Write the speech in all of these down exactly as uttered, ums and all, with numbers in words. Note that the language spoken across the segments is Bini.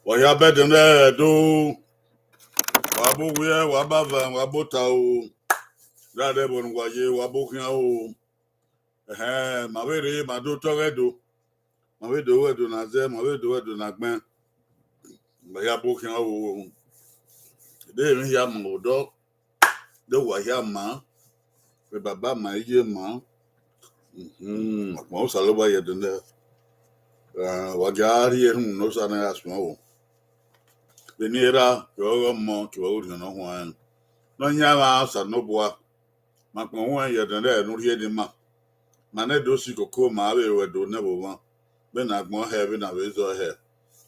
Wa ya bẹdẹ nẹ do, wa bu wiẹ, wa ba van, wa bu ta o. Ra dẹ vbọ ne wa ye, wa bu khian o. Ẹhẹn, ma vbe rre, ma do tọ ghẹ do. Ma vbe do ghẹ do na zẹ, ma vbe do ghẹ do na gbẹn. Ma ya bu khian o. De emwi hia ma odọ, de owa hia ma, vbe baba ma, iye ma. Mhm, ọkpọn Osanobua ye ẹdẹ nẹ. Ah, wa gia rhie erhunmwu ne Osa na ya suẹn o. Vbene erha, kevbe ọghe Ọmọ, kevbe ọghe Orhiọn Ne Ọ Huanrẹn. Nọyaẹnmwa Osanobua, ma kpọnmwẹ uwẹ ye ẹdẹ nẹ ne u rhie ne ima. Ma na do si koko ma vbe ru ẹdẹ ne ẹvbo mwa, vbene agbọn hẹ, vbene a vbe zọ hẹ,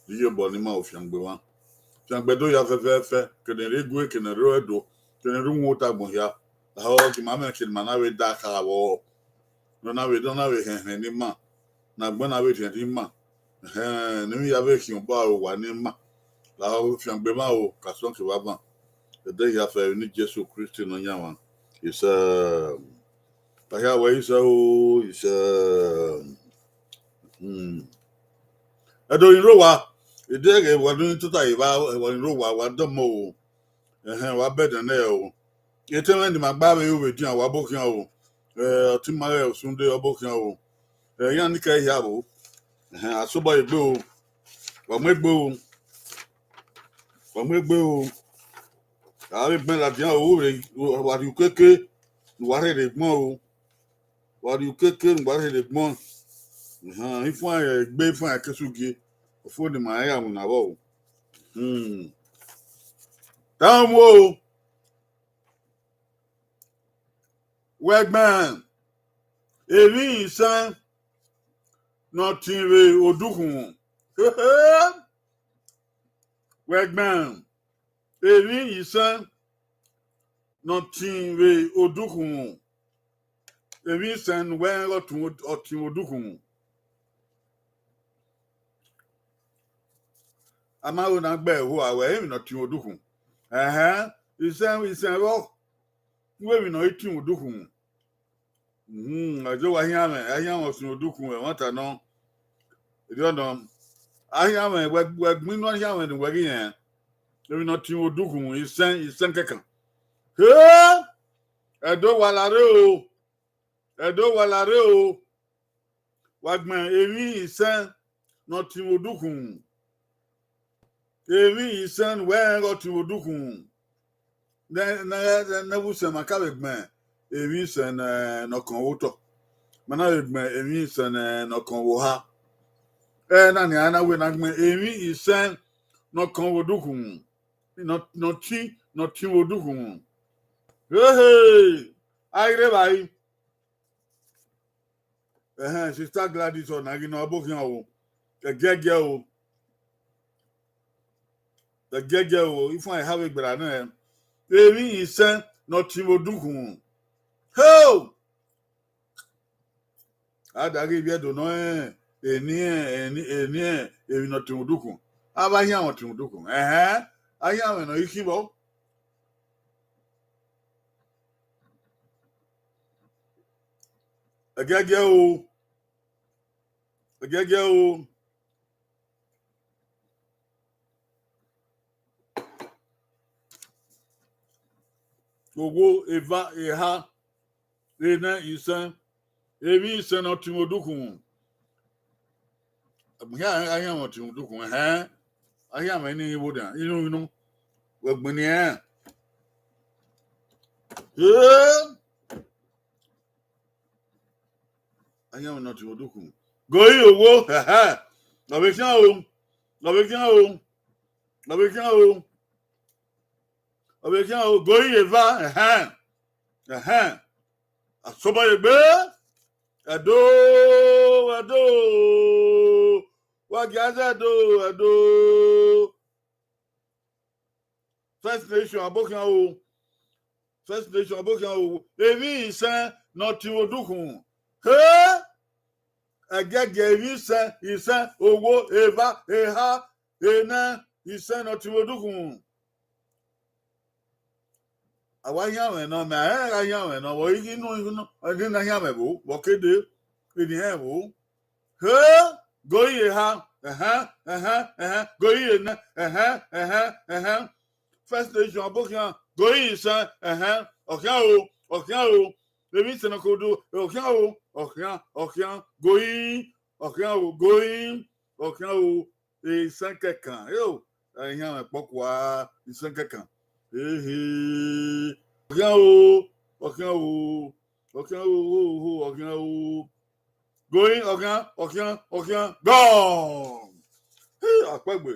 iyobọ ne ima ru fiangbe mwa. Fiangbe do ya fẹfẹfẹ, kene rre igue, kene rre ẹdo, kene rre uwuta agbọn hia. Lahọ, gie ima mwẹ kene ima na vbe da kha vbọ. Ne ọ na vbe, ne ọ na vbe hẹnhẹn ne ima, ne agbọn na vbe rhiẹnrhiẹn ima. Ẹhẹn, ne emwi ya vbe khian obọ aro owa ne ima. Lahọ, fiangbe mwa o, ka sọn kevbe avan. Ẹdẹ hia fẹ vbe eni Jesu Kristi Nọyaẹnmwa. Isẹ. Ka hia wẹ isẹ o, isẹ. Hmm. Ẹdẹ ọni rre owa, ẹdẹ ẹghẹ wa do tota evba, ẹdẹ ọni rre owa, wa dọmọ o. Ẹhẹn, wa bẹdẹ nẹ o. Etẹn mwẹ ne ima gba vbe ru vbe edian, wa bu khian o. Eh, ọtẹn ima ghẹ Osunde, ọ bu khian o. Eh, iran ni kẹ hia vbo. Ẹhẹn, a sobọ egbe o. Wa mu egbe o. Wa mu egbe o. A vbe gbẹn ladian o, wa rhie ukeke ne uwa rherhe gbọn o. Wa rhie ukeke ne uwa rherhe gbọn. Ahan, ifuan egbe, ifuan ekesugie. Ofo ne ima ya winna vbọ o. Hmm. Tama mu o. Wẹ gbẹn emwi isẹn ne ọ tin vbe odukhunmwu. Wẹ gbẹn emwi isẹn ne ọ tin vbe odukhunmwu. Emwi isẹn ne uwẹ rẹn ghe ọ tin, ọ tin vbe odukhunmwu. A ma ho na gbe ẹho a wẹ emwi ne ọ tin vbe odukhunmwu. Ẹhẹn, isẹn, isẹn vbọ, wẹ emwi ne ọ i tin vbe odukhunmwu. Mhm, a do wa hian mwẹ, a hian mwẹ ọ tin vbe odukhunmwu, ẹmwata nọ. Erriọ nọ, a hian mwẹ, wẹ, wẹ gbẹn inu a hian mwẹ ne uwẹ ghi rẹn. Emwi ne ọ tin vbe odukhunmwu, isẹn, isẹn kẹkan. He! Ẹdo wa la rre o. Ẹdo wa la rre o. Wa gbẹn emwi isẹn ne ọ tin vbe odukhunmwu. Emwi isẹn ne uwẹ rẹn ghe ọ tin vbe odukhunmwu. Ne, ne, ne, ne vbe usẹn ma ka vbe gbẹn emwi isẹn ne, ne ọ kọn vbe otọ. Ma na vbe gbẹn emwi isẹn ne, ne ọ kọn vbe oha. Ẹ na nian na wẹ na gbẹn emwi isẹn ne ọ kọn vbe odukhunmwu. Ne ọ, ne ọ tin, ne ọ tin vbe odukhunmwu. Hehe! A i rre evbare. Ẹhẹn, Sister Gladys Ọnaghinọ, ọ bu khian o. Ẹgiẹgiẹ o. Ẹgiẹgiẹ o, ifuan eha vbe gberra nẹ. Emwi isẹn ne ọ tin vbe odukhunmwu. Ho! A da ghi vbiẹ do nọ rẹn, eni, eni, eni, emwi ne ọ tin vbe odukhunmwu. A vbe a hian mwẹ ọ tin vbe odukhunmwu. Ẹhẹn, a hian mwẹ ne ọ i khin vbọ. Ẹgiẹgiẹ o. Ẹgiẹgiẹ o. Owo, eva, eha, enẹ, isẹn, emwi isẹn ne ọ tin vbe odukhunmwu. Agbọn hia a hian mwẹ ọ tin vbe odukhunmwu, ẹhẹn. A hian mwẹ ne I vbo nian, inu, inu. Wẹ gbẹn nian. Ee. A hian mwẹ ne ọ tin vbe odukhunmwu. Goi owo, ẹhẹn. Ọ vbe khian o. Ọ vbe khian o. Ọ vbe khian o. Ọ vbe khian o. Goi eva, ẹhẹn. Ẹhẹn. A sobọ ye egbe. Ẹdo, Ẹdo. Wa gia zẹ Ẹdo, Ẹdo. First Nation, ọ bu khian o. First Nation, ọ bu khian o. Emwi isẹn ne ọ tin vbe odukhunmwu. He, ẹgiẹgiẹ, emwi isẹn, isẹn, owo, eva, eha, enẹ, isẹn ne ọ tọn odukhunmwu. A wa hian mwẹ nọ, mẹ a rẹn gha hian mwẹ nọ, vbe ighi nọ, ighi nọ, ẹdẹ na hian mwẹ vbo, vbe ọ ke dee, eni hẹn vbo. He, goyin eha, ẹhẹn, ẹhẹn, ẹhẹn, goyin enẹ, ẹhẹn, ẹhẹn, ẹhẹn. First Nation, ọbokhian, goyin isẹn, ẹhẹn, ọ khian o, ọ khian o. Emwi isẹn ne ọ ke do, ọ khian o, ọ khian, ọ khian, goyin, ọ khian o, goyin, ọ khian o. Isẹn kẹkan, eo, a hian mwẹ kpọkua, isẹn kẹkan. Ehe, ọ khian o, ọ khian o, ọ khian o, o, o, ọ khian o. Goyin, ọ khian, ọ khian, ọ khian, gone. He, akpẹgbe.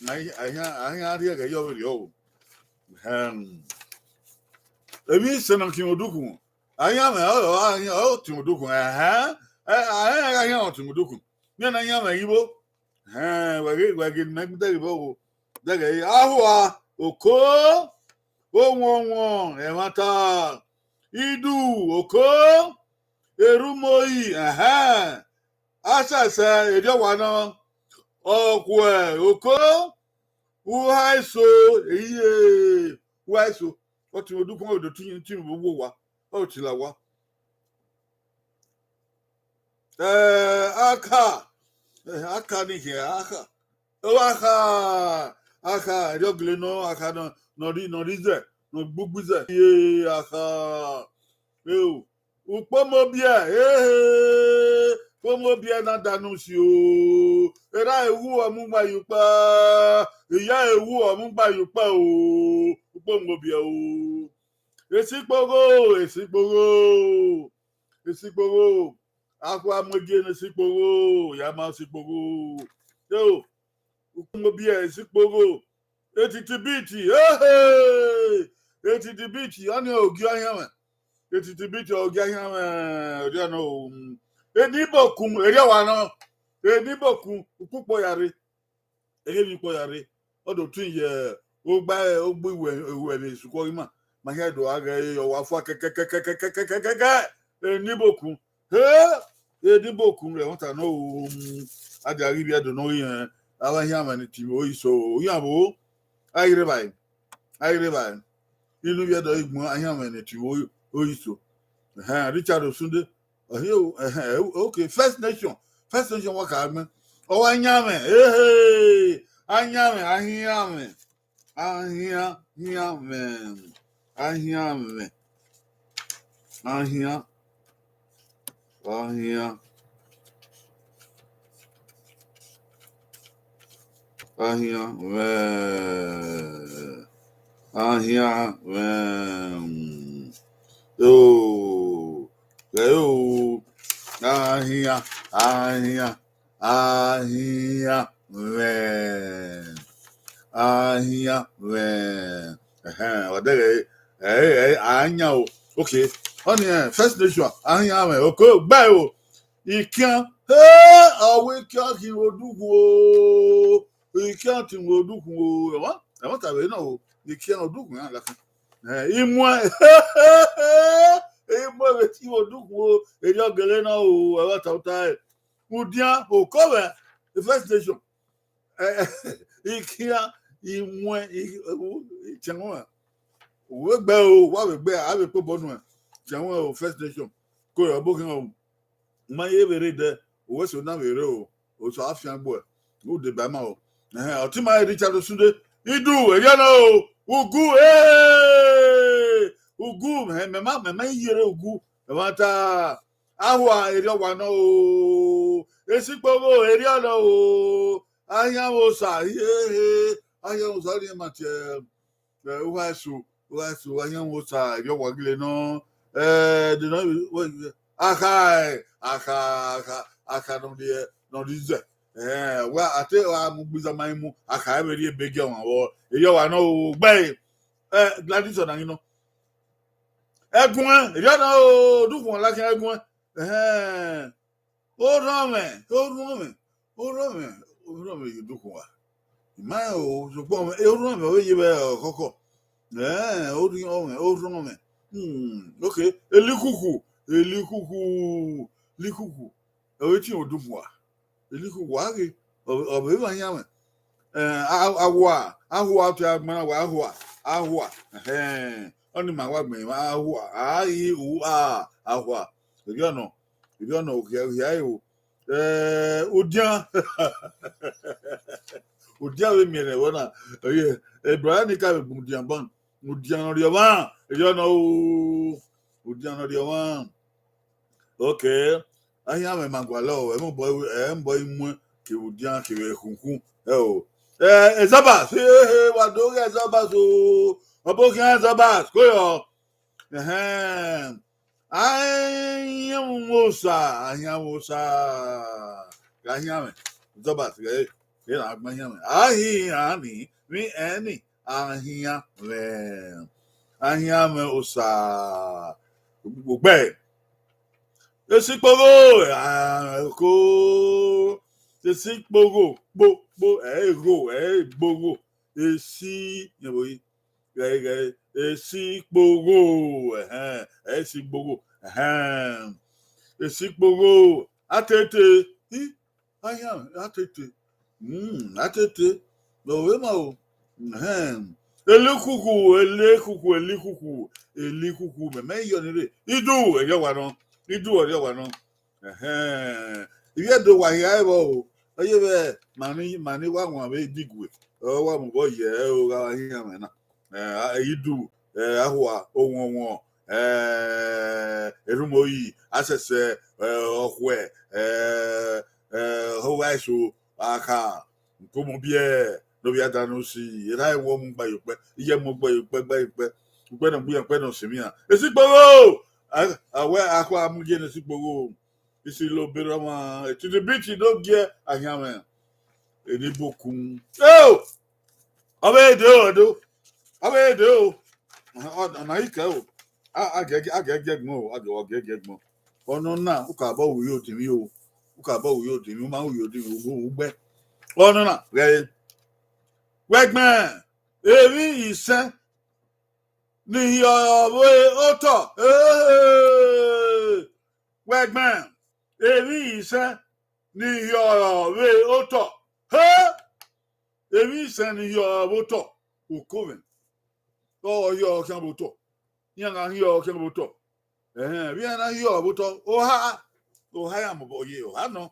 A hian, a hian rhie ẹghẹ ye ọvberriọ o. Ẹhẹn. Emwi isẹn ne ọ tọn odukhunmwu. A hian mwẹ, ọ, ọ, a hian, ọ tọn odukhunmwu. Ẹhẹn. Ẹ, a rẹn gha hian ọ tọn odukhunmwu. Mẹ na hian mwẹ igho. Ẹhẹn, wẹ ghe, wẹ ghe ne imẹ dẹghe vbe o. Dẹghe, ahua, oko, owọnwọn, ẹmwata, idu, oko, erhumoi, ẹhẹn, asẹsẹ, erriọ wa nọ, ọkhuẹ, oko, uha eso, iye, uha eso, ọ tọn odukhunmwu, ọ do tọn, tọn vbe uwu owa, ọ tila owa. Eh, akha, eh, akha ni khian, akha. Ọ wa kha, akha, erriọ gele nọ, akha nọ, nọ rhi, nọ rhi zẹ, nọ gbugbi zẹ. Iye, akha. Eo, ukpomobiẹ, ehe, ukpomobiẹ na danu si o. Erha ewu ọ mu gba ye ukpa, iya ewu ọ mu gba ye ukpa o. Ukpomobiẹ o. Esikpogho, esikpogho, esikpogho. Akhua mu egie ne esikpogho, ya ma esikpogho. Eo, ukpomobiẹ esikpogho. Etiti biti, ehe! Etiti biti, ọnii ogie ahianmwẹ. Etiti biti ogie ahianmwẹ, erriọ nọ o. Enibokun, erriọ wa nọ. Enibokun, ukpukpo ya rre. Ehe emwi kpọ ya rre, ọ do tun ye ogba, ogba iwẹ, iwẹ vbe sukọ ima, ma hia do gha ghẹ ọwa fua kẹkẹkẹkẹkẹkẹkẹkẹ. Enibokun, he, Enibokun rẹ ẹmwata nọ o. A dia ghi vbiẹ do nọ ghi rẹn, avbe ahianmwẹ ni timo iso, iran vbo, a i rre evbare, a i rre evbare. Inu vbiẹ do ghi gbẹn ahianmwẹ ni timo iso. Ẹhẹn, Richard Osunde, ọ hi o, ẹhẹn, okay, First Nation, First Nation wa ka gbẹn. Ọ wa yan mwẹ, ehe, a yan mwẹ, a hian mwẹ, a hian, hian mwẹ, a hian mwẹ, a hian, a hian, a hian mwẹ, a hian mwẹ, o, ghẹ o, a hian, a hian, a hian mwẹ, a hian mwẹ. Ẹhẹn, ọ dẹghẹ, ẹ, ẹ, a yan o. Okay. Ọnii, eh, First Nation, a hian mwẹ. Oko gbe o. Ikian, he, ọ wẹ ikian khin vbe odukhunmwu o. Ikian khin vbe odukhunmwu o. Ẹmwata, ẹmwata vbe nọ o. Ikian odukhunmwu iran lakhin. Eh, imuẹn, imuẹn vbe khin vbe odukhunmwu o. Erriọ gele nọ o. Ẹmwata, ẹmwata, eh. Udian, oko vbe, First Nation. Eh, ikian, imuẹn, i, i, i, tiẹn wẹ. Uwẹ gbe o, wa vbe gbe, a vbe kpe obọ nuẹn. Tiẹn wẹ o, First Nation. Ko yọ ọbokhian o. Ma ye vbe rre dẹ, uwẹ so na vbe rre o. Osa a fiangbe uẹ. U deba ima o. Ẹhẹn, ọtẹn ima Richard Osunde. Idu, erriọ nọ o. Ugu, eh! Ugu, mẹ, mẹ ma, mẹ ma ye rre ugu. Ẹmwata, ahua, erriọ wa nọ o. Esikpogho, erriọ nọ o. Ahianmwẹ Osa, ehe, Ahianmwẹ Osa rhie ma tie, eh, uha eso, uha eso, Ahianmwẹ Osa, erriọ wa gele nọ. Eh, de nọ, akha, akha, akha, akha nọ rhie, nọ rhie zẹ. Eh, wa, a te wa mu gbe iza ma i mu, akha vbe rhie ebe gie ọmwa vbọ. Erriọ wa nọ o, gbe, eh, Gladys Ọnaghinọ. Ẹguẹn, erriọ nọ o, odukhunmwu lakhian ẹguẹn. Ẹhẹn. Orhọnmwẹ, orhọnmwẹ, orhọnmwẹ, orhọnmwẹ ye odukhunmwu. I ma rẹn o, sokpan orhọnmwẹ ọ vbe ye vbe ọkhọkhọ. Ẹẹn, orhiọnmwẹ, orhọnmwẹ. Hmm, okay. Elikhuku, Elikhukhu, likhukhu, ọ vbe tie odunmwu ua. Elikhukhu, a ghe, ọ vbe, ọ vbe emwa hian mwẹ. Eh, a, a hua, a hua, ọ te a gbẹn na wa, a hua, a hua. Ẹhẹn, ọnii ma wa gbẹn emwa, a hua, a, i, u, a, a hua. Erriọ nọ, erriọ nọ, okhian, okhian ẹre o. Eh, udian. Udian vbe miẹn nẹ vbọ na. Ẹyẹ, eh, brother ni ka vbe gbẹn udian ban. Udian ne ọ rhie ọmwa, erriọ nọ o. Udian ne ọ rhie ọmwa. Okay. Ahian mwẹ ma gualọ o, ẹ mobọ, ẹ mobọ i muẹn kevbe udian kevbe ekhunkhu. Ẹ o. Eh, Ezobas, he, he, wa do ghe Ezobas o. Ọ bo khian Ezobas, ko yọ. Ẹhẹn. Ahian mwẹ osa, ahian mwẹ osa. Gha hian mwẹ. Ezobas, ghe, ghe na gba hian mwẹ. Ahian ni, vbe ẹn ni, ahian mwẹ. Ahian mwẹ osa. Ugbẹ. Esi kpogho, ah, ko. Esi kpogho, kpo, kpo, ẹ i gho, ẹ i gbogho. Esi, yẹn vbe ghẹ, ghẹ, esi kpogho, ẹhẹn, esi kpogho, ẹhẹn. Esi kpogho, atete, i, ahian, atete. Mm, atete. Ọ vbe ma o. Ẹhẹn. Elikhukhu, elikhukhu, elikhukhu, elikhukhu, mẹ, mẹ yọ ni rre. Idu, ẹrriọ wa nọ. Idu, ẹrriọ wa nọ. Ẹhẹn. Ivbi Ẹdo wa hia ẹvbo o. Ọ ye vbe ma ni, ma ni wa wan vbe idigue. Ọ wa mu obọ ye ẹre o, gha wa hian mwẹ na. Eh, a, idu, eh, ahua, owọnwọn, eh, erhunmwuda, asẹsẹ, eh, ọkhuẹ, eh, eh, ọhogha eso, akha, nkomo biẹ, ne ovbi Ada ne Osi, erha ẹvbo mu gba ye okpẹ, iye mu gba ye okpẹ, gba ye okpẹ, ukpẹ ne ọ gbe iran, ukpẹ ne ọ sinmwi iran. Esi kpogho! A, a wẹ akhua mu ye ne esi kpogho. Isi lo berọ ọmwa, etidibiti do gie ahian mwẹ. Eni bokun. Eo! Ọ vbe de o, Ẹdo. Ọ vbe de o. Ọ, ọ, ọ na i kẹ o. A, a gẹ, a gẹ, gẹ gbọn o, a gẹ, ọ gẹ, gẹ gbọn. Ọnọ na, u ka bọ ru ye odinmwi o. U ka bọ ru ye odinmwi, u ma ru ye odinmwi, u, u gbẹ. Ọnọ na, ghẹ. Wẹ gbẹn, emwi isẹn ni hiọ vbe otọ. Ee! Wẹ gbẹn, emwi isẹn ni hiọ vbe otọ. He! Emwi isẹn ni hiọ vbe otọ. Uko mwẹ. Ọ hiọ khian vbe otọ. Iran gha hiọ khian vbe otọ. Ẹhẹn, vbe iran na hiọ vbe otọ. Oha, oha iran mobọ ye, oha nọ.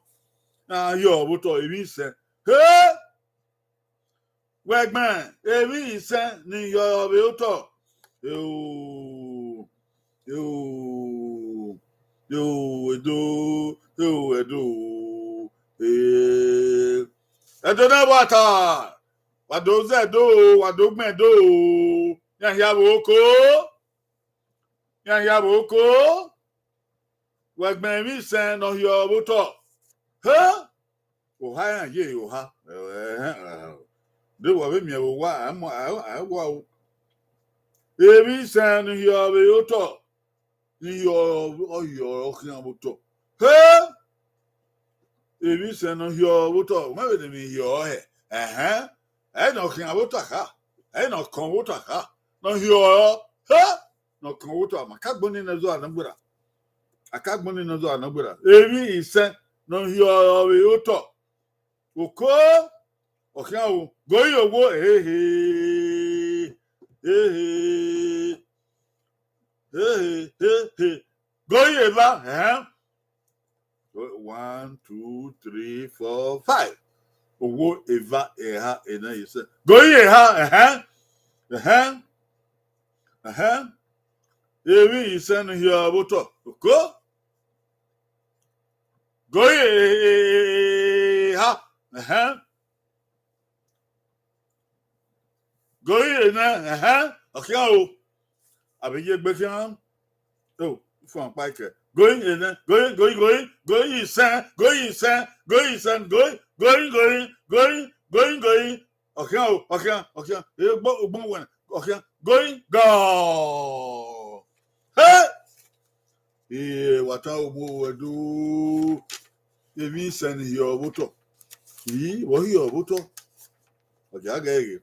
Na hiọ vbe otọ, emwi isẹn. He! Wẹ gbẹn, emwi isẹn ni hiọ vbe otọ. Eo, eo, eo, Ẹdo, eo, Ẹdo. Ee. Ẹdo na wa ta. Wa do zẹ Ẹdo, wa do gbẹn Ẹdo. Iran hia vbe oko. Iran hia vbe oko. Wẹ gbẹn emwi isẹn ne ọ hiọ vbe otọ. He! Oha iran ye oha. Ẹhẹn, de wa vbe miẹn vbe owa, a mu, a, a wa o. Emwi isẹn ni hiọ vbe otọ, ni hiọ, ọ hiọ khian vbe otọ. He! Emwi isẹn ne ọ hiọ vbe otọ, u ma vbe ne emwi hiọ hẹ. Ẹhẹn. Ẹ ne ọ khian vbe otọ kha. Ẹ ne ọ kọn vbe otọ kha. Ne ọ hiọ, he! Ne ọ kọn vbe otọ, ma ka gbọn ni nẹ zọ anọgberra. A ka gbọn ni nẹ zọ anọgberra. Emwi isẹn ne ọ hiọ vbe otọ. Oko, ọ khian o, goi owo, ehe, ehe, ehe, ehe. Goi eva, ẹhẹn. One, two, three, four, five. Owo, eva, eha, ena, isẹn. Goi eha, ẹhẹn. Ẹhẹn. Ẹhẹn. Emwi isẹn ne ọ hiọ vbe otọ. Oko. Goi eha. Ẹhẹn. Goi enẹ, ẹhẹn, ọ khian o. A vbe ye egbe khian. O, fun akpa ikẹ. Goi enẹ, goi, goi, goi, goi isẹn, goi isẹn, goi isẹn, goi, goi, goi, goi, goi, goi. Ọ khian o, ọ khian, ọ khian. Egbo, ogbọn wẹ, ọ khian. Goi, gọọ. He! Ee, wa ta omo Ẹdo. Emwi isẹn ni hiọ vbe otọ. Ii, vbe ọ hiọ vbe otọ? Ọ dia ghe ghe.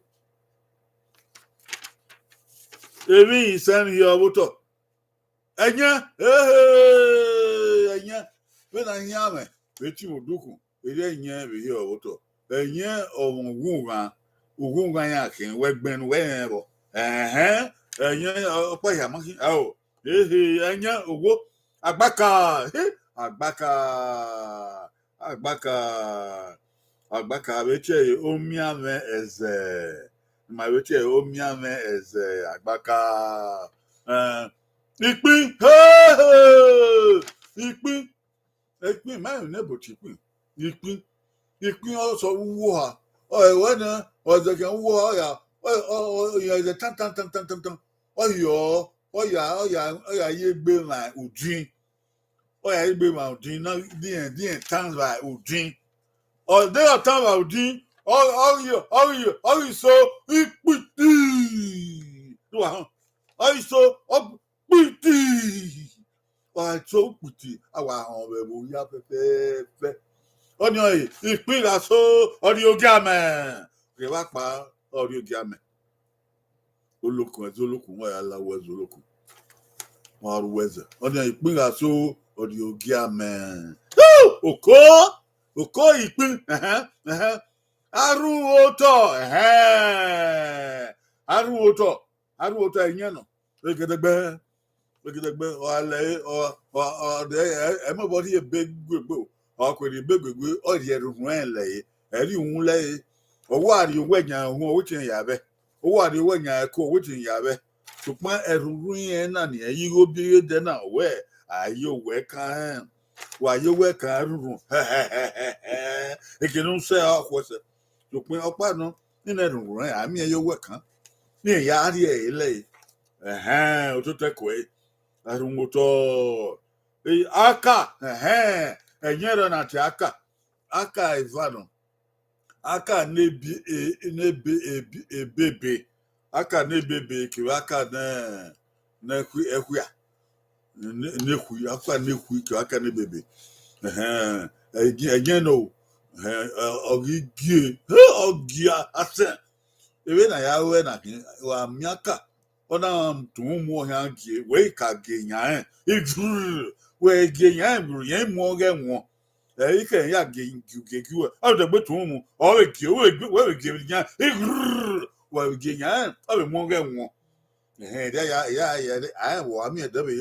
Emwi isẹn ni hiọ vbe otọ. Ẹyẹn, ehe, ẹyẹn, vbene a hian mwẹ vbe tie mwẹ odukhun, erriọ ẹyẹn vbe hiẹ ọvbotọ. Ẹyẹn ọmwa ughughan, ughughan ya khin, wẹ gbẹn ne uwẹ rẹn vbọ. Ẹhẹn, ẹyẹn ọkpa hia ma khin, ao, ehe, ẹyẹn owo, agbaka, he, agbaka, agbaka, agbaka vbe tie ẹre omianmwẹ ẹzẹ, ma vbe tie ẹre omianmwẹ ẹzẹ, agbaka, eh, ikpin, he, he, ikpin, ikpin, ma rẹn ne but ikpin, ikpin, ikpin ọ sẹ uwu oha, ọ ẹwẹ nẹ, ọ zẹ khian uwu oha, ọ ya, ọ, ọ, ọ, ọ ya zẹ tan, tan, tan, tan, tan, tan, ọ yọ, ọ ya, ọ ya, ọ ya ye egbe emwa udin, ọ ya ye egbe emwa udin na, diẹn, diẹn tan vbe udin, ọ de ọ tan vbe udin, ọ, ọ ghi, ọ ghi, ọ ghi so ikpiti, do wa họn, ọ ghi so, ọ kpiti. Ọ gha so kpiti, a wa họn vbe ẹvbo hia fẹfẹfẹ. Ọnii ọre ikpin gha so, ọ rrie ogiamẹ. Rhie vbe akpa, ọ rrie ogiamẹ. Olokun, ẹzẹ olokun, ọ ya la uwu ẹzẹ olokun. Ọ ru ẹzẹ. Ọnii ọre ikpin gha so, ọ rrie ogiamẹ. Oko, oko ikpin, ẹhẹn, ẹhẹn. Arhunmwotọ, ẹhẹn. Arhunmwotọ, arhunmwotọ ẹyẹn nọ. Egedegbe, egedegbe, ọ gha lẹ, ọ, ọ, ọ, ẹ, ẹ, ẹ mobọ rhie ebe guegbe, ọ kue rhie ebe guegbe, ọ rhie erhunmwu ẹnrẹn lẹ ẹre, ẹ rhie uhunmwu lẹ ẹre. Ọ wa rhie owẹ yan uhunmwu, ọ wẹ te ya vbẹ. Ọ wa rhie owẹ yan ẹko, ọ wẹ te ya vbẹ. Sokpan erhunmwu irẹn na ni, ẹ i ghi gho biẹ ẹdẹ na, wẹ, a ye owẹ kan rẹn, wa ye owẹ kan rhunmwun. Eke ne u sẹ ọ khuẹsẹ. Sokpan ọkpa nọ, nene erhunmwu rẹn, a miẹn ye owẹ kan. Ne irẹn ya rhie ẹre lẹ ẹre. Ẹhẹn, ototọ ẹko ẹre, erhunmwotọ. E, aka, ẹhẹn, ẹyẹn rẹ na tie aka. Aka eva nọ. Aka ne bi, e, ne bi, e, bi, ebebe. Aka ne ebebe kevbe aka ne, ne ẹkhuia. Ne, ne ekhui, aka ne ekhui kevbe aka ne ebebe. Ẹhẹn, ẹyẹn, ẹyẹn nọ. Ẹhẹn, ọ, ọ ghi gie, he, ọ gia asẹ. Vbene a ya ru ẹre na khin, wa miẹn aka, ọ na tọn uhunmwu ọ khian gie, wẹ i ka gie yan rẹn, i grrr, wẹ gie yan rẹn, grrr, yan i mu ọghe ẹwọn. Ẹ i khẹ ya gie, gie, gie, gie uwẹ, ọ dẹgbe tọn uhunmwu, ọ vbe gie, wẹ vbe gie yan, i grrr, wẹ vbe gie yan rẹn, ọ vbe mu ọghe ẹwọn. Ẹhẹn, ya, ya, ya, ya, a rẹn vbe wa miẹn ẹdẹ vbe.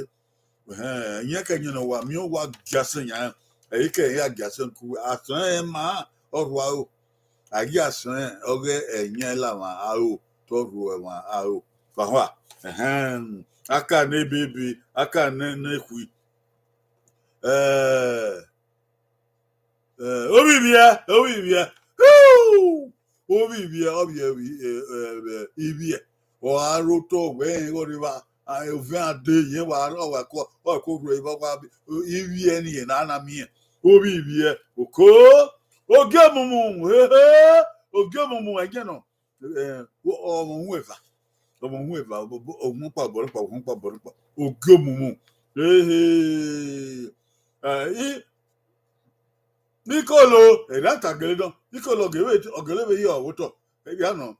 Ẹhẹn, ẹyẹn kẹ ẹyẹn ne ọ wa miẹn, ọ wa gia asẹ yan rẹn, ẹ i khẹ ya gia asẹ ku, asẹ rẹn ma, ọ rhua ro. A ghi asẹ rẹn, ọghe ẹyẹn la mwa aro, te ọ rhuẹ mwa aro. Vahua, ẹhẹn, aka ne ebebe, aka ne, ne ekhui. Eh, eh, ovbi ivbiẹ, ovbi ivbiẹ. Hu! Ovbi ivbiẹ, ovbi ivbiẹ, eh, eh, ivbiẹ. Ọ gha rre otọ wẹ rẹn igho rre evba, a, ovẹn a de yẹn wa, ọ wa ko, ọ ko rhuẹ evba wa, ivbiẹ ni na na miẹn. Ovbi ivbiẹ, oko, ogie omumu, hehe, ogie omumu, ẹyẹn nọ. Eh, ọmọ uhunmwu eva, ọmọ uhunmwu eva, ọmọ ọkpa, ọmọ ọkpa, ọmọ ọkpa, ọmọ ọkpa, ogie omumu. Ehe, eh, i, Ikolo, erha ta gele nọ, Ikolo ọgele vbe, ọgele vbe ye ọvbotọ, erha nọ.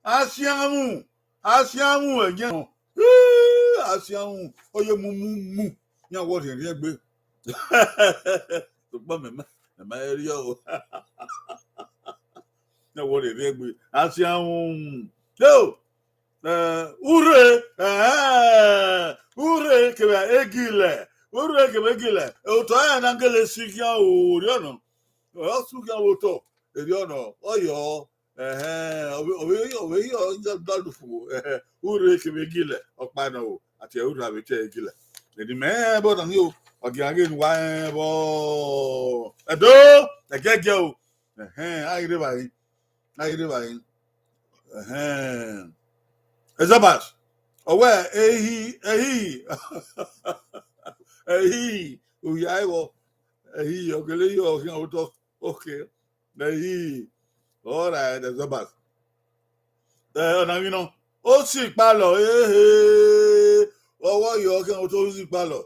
Asianmwu, asianmwu ẹyẹn nọ. Ii, asianmwu, ọ ye mu, mu, mu, yan wọ rhiẹnrhiẹn egbe. Sokpan mẹ ma, mẹ ma rẹrriọ o. Yan wọ rhiẹnrhiẹn egbe. Asianmwu. Yo, eh, urre, eh, urre kevbe egilẹ, urre kevbe egilẹ. Otọ ẹre na gele si khian o, rriọ nọ. Ọ su khian vbe otọ, erriọ nọ, ọ yọ. Ẹhẹn, ọ vbe, ọ vbe, ọ vbe hia ọ ya da lufo, ẹhẹn, urre kevbe egilẹ, ọkpa nọ o, a tie urre avbe tie egilẹ. Eni mẹ rẹn ẹbọ na ni o, ọ gia ghe ne uwa rẹn ẹbọ. Ẹdo, ẹgẹgiẹ o, ẹhẹn, a ghi rre evbare, a ghi rre evbare. Ẹhẹn. Ezobas, ọ wẹ ehi, ehi, ehi, u hia ẹvbo, ehi, ọ gele ye ọ khian otọ, okay. Ehi, all right, Ezobas. Eh, ọna ghi nọ, osi ikpalọ, ehe, ọwọ yọ ọ khian otọ osi ikpalọ.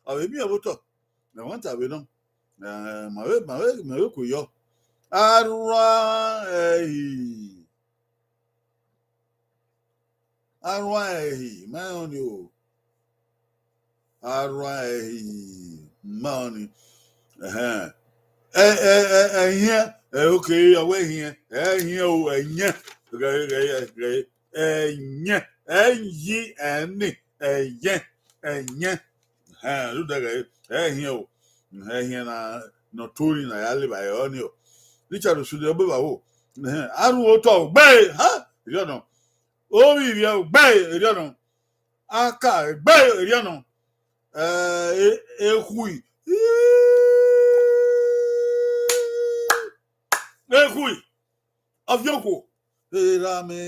Ọ vbe miẹn vbe otọ, mẹ wa ta vbe nọ. Eh, ma vbe, ma vbe, ma vbe ku yọ. Arua ẹhi. Arua ẹhi, ma rẹn ọnii o. Arua ẹhi ma ọnii. Ẹhẹn. Ẹ, ẹ, ẹ, ẹhiẹn, ẹ, okay, ọ wẹ ẹhiẹn, ẹhiẹn o, ẹyẹn. Ghẹ, ghẹ, ghẹ, ghẹ, ẹyẹn, ẹyi, ẹni, ẹyẹn, ẹyẹn. Ẹhẹn, rhunmwuda ghẹ, ẹhiẹn o, ẹhiẹn na, ne ọ to rin na ya levba ẹre ọnii o. Richard Osunde, ọ beva wo. Ẹhẹn, arhu otọ gbe, ha, erriọ nọ. Ovbi ivbiẹ gbe, erriọ nọ. Aka gbe, erriọ nọ. Ẹ, e-, ekhui. Ekhui. Ọviokhuo. Erha mẹ,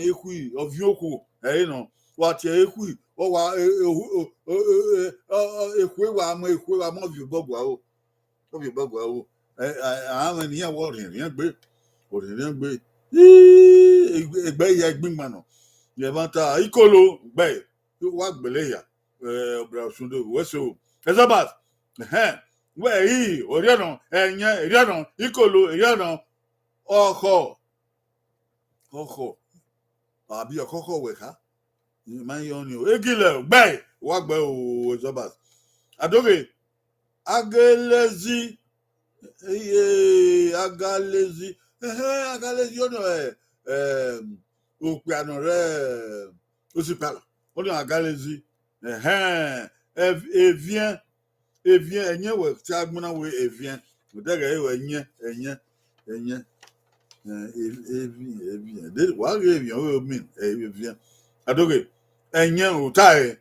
ekhui, ọviokhuo. Ẹre nọ. Wa tie ekhui, ọ wa, e-, e-, ekhue wa mọ, ekhue wa mọ, ọ viọ obọ gua ro. Ọ viọ obọ gua ro. Ẹ, a, a mwẹ ne iran wẹ ọ rhiẹnrhiẹn gbe. Ọ rhiẹnrhiẹn gbe. Ii, egbe, egbe ya igbinma nọ. Rẹn vbe ta, Ikolo, gbe, wa gbele hia. Ẹ, ọbra Osunde, wẹ so. Ẹzọba, ẹhẹn, wẹ i, erriọ nọ, ẹyẹn, erriọ nọ, Ikolo, erriọ nọ, ọkhọ, ọkhọ, abi ọkhọkhọ wẹ kha, I ma yọ ni o. Egilẹ, gbe, wa gbe o, Ẹzọba. Adoghe, Agalezi, eye, Agalezi, ẹhẹn, Agalezi, ọnii, ẹ, ẹm, okpia nọ rẹ Osipala, ọnii Agalezi, ẹhẹn, ev-, eviẹn, eviẹn, ẹyẹn wẹ te agbọn na wẹ eviẹn, odẹghẹ ẹre wẹ ẹyẹn, ẹyẹn, ẹyẹn, ẹ, ev-, eviẹn, eviẹn, de wa ghe eviẹn, wẹ mean, ẹ, eviẹn, adoghe, ẹyẹn, ota ẹre,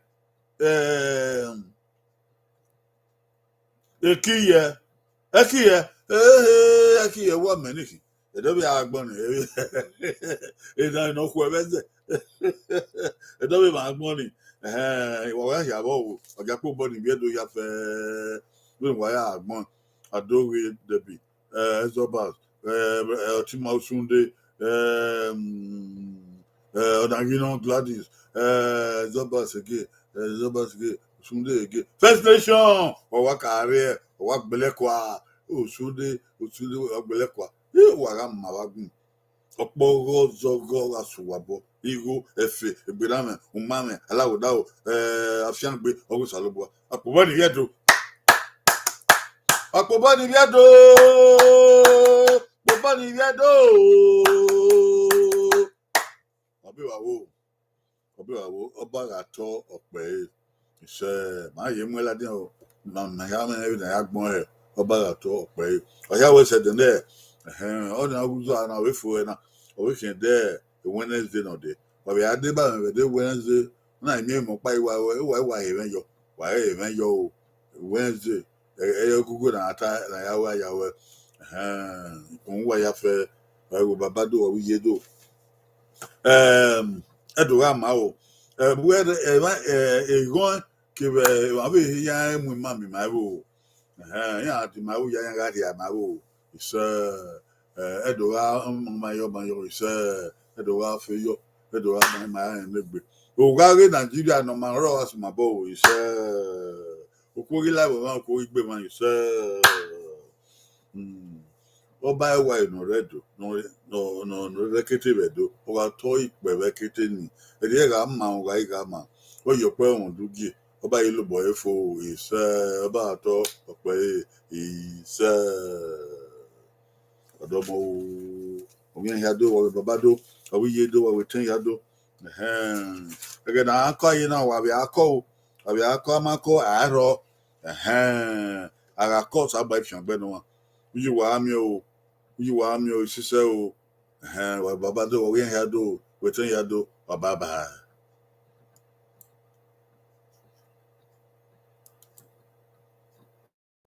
ẹm, Ekiyẹ, ẹkiyẹ, ehe, ẹkiyẹ wẹ mẹ niki. Ẹdẹ vbe a gbọn ni, ẹdẹ ne ọ khuẹ vbe ẹzẹ. Ẹdẹ vbe ma gbọn ni, ẹhẹn, wa wa hia vbọ o, ọ gia kpe obọ ni vbiẹ do ya fẹ, vbene wa ya gbọn, Adoghe Debbie, ẹ, Ẹzọba, ẹ, ẹ, Ọtima Osunde, ẹ, mm, ẹ, Ọdaghinọ Gladys, ẹ, Ẹzọba Sege, ẹ, Ẹzọba Sege, Osunde Ege. First Nation, ọ wa ka rre, ọ wa gbele kua, Osunde, Osunde, ọ gbele kua. Ẹ, wa gha ma vbe agbọn. Ọkpọghọ zọghọ gha sẹ uwa obọ, igho, ẹfe, egberranmwẹ, umamwẹ, alahodaro, ẹ, afiangbe, ọ ghe Osanobua. Akpobọ ni vbiẹ do. Akpobọ ni vbiẹ do. Akpobọ ni vbiẹ do. Ọ beva wo. Ọ beva wo. Ọba gha tọ ọkpẹ ẹre. Isẹ, ma ye mu ladian o. Ma, ma ya mwẹ vbene a ya gbọn ẹre. Ọba gha tọ ọkpẹ ẹre. Ọ ya wẹ sẹ ẹdẹ nẹ. Ẹhẹn, ọnii a gu zọ na, ọ vbe fo ẹre na. Ọ vbe khian ẹdẹ Wednesday nọ dee. Wa vbe a deba mwẹ vbe ẹdẹ Wednesday, na i miẹn emọ ọkpa i wa, wa, wa he mwẹ yọ. Wa he mwẹ yọ o. Wednesday, ẹ, ẹ, ogogo na ta, na ya wẹ, ya wẹ. Ẹhẹn, ikun wa ya fẹ, wa vbe Baba do, wa vbe iye do. Ẹm, ẹdo gha ma o. Ẹ, vbe, ẹ, ẹ, eghọn kevbe emwa vbe ehe ya mu ima miẹn ima ẹvbo. Ẹhẹn, iran dima ẹvbo ya, iran gha rhia ima ẹvbo. Isẹ, ẹ, ẹdo gha ma yọ, ma yọ, isẹ, ẹdo gha fe yọ, ẹdo gha ma, ma rẹn egbe. Ogha ghe Nigeria nọ ma rrọọ gha sẹ ima obọ o, isẹ. Okhuo ghi la ẹvbo mwa, okhuo ghi gbe mwa, isẹ. Hmm. Ọba ẹwae nọ rre Ẹdo, nọ, nọ, nọ, nọ rre ẹkete vbe Ẹdo, ọ gha tọ ikpẹ vbe ẹkete ni, ẹdẹ gha ma, ọ gha i gha ma, ọ ye ọkpẹ rhunmwuda ugie, ọba ye lobọ ẹre fo, isẹ, ọba gha tọ ọkpẹ ẹre, isẹ. Ọdọmọ o, ọ ghi hia do, wa vbe Baba do, wa vbe iye do, wa vbe etẹn hia do. Ẹhẹn. Ẹghẹ ne a kọ ye na, wa vbe a kọ o, wa vbe a kọ, a ma kọ, a rrọọ. Ẹhẹn. A gha kọ, Osanobua fiangbe nọ. Uyi wa gha miẹn o, uyi wa gha miẹn o, isisẹ o. Ẹhẹn, wa vbe Baba do, wa vbe iran hia do, wa vbe etẹn hia do, wa bye bye.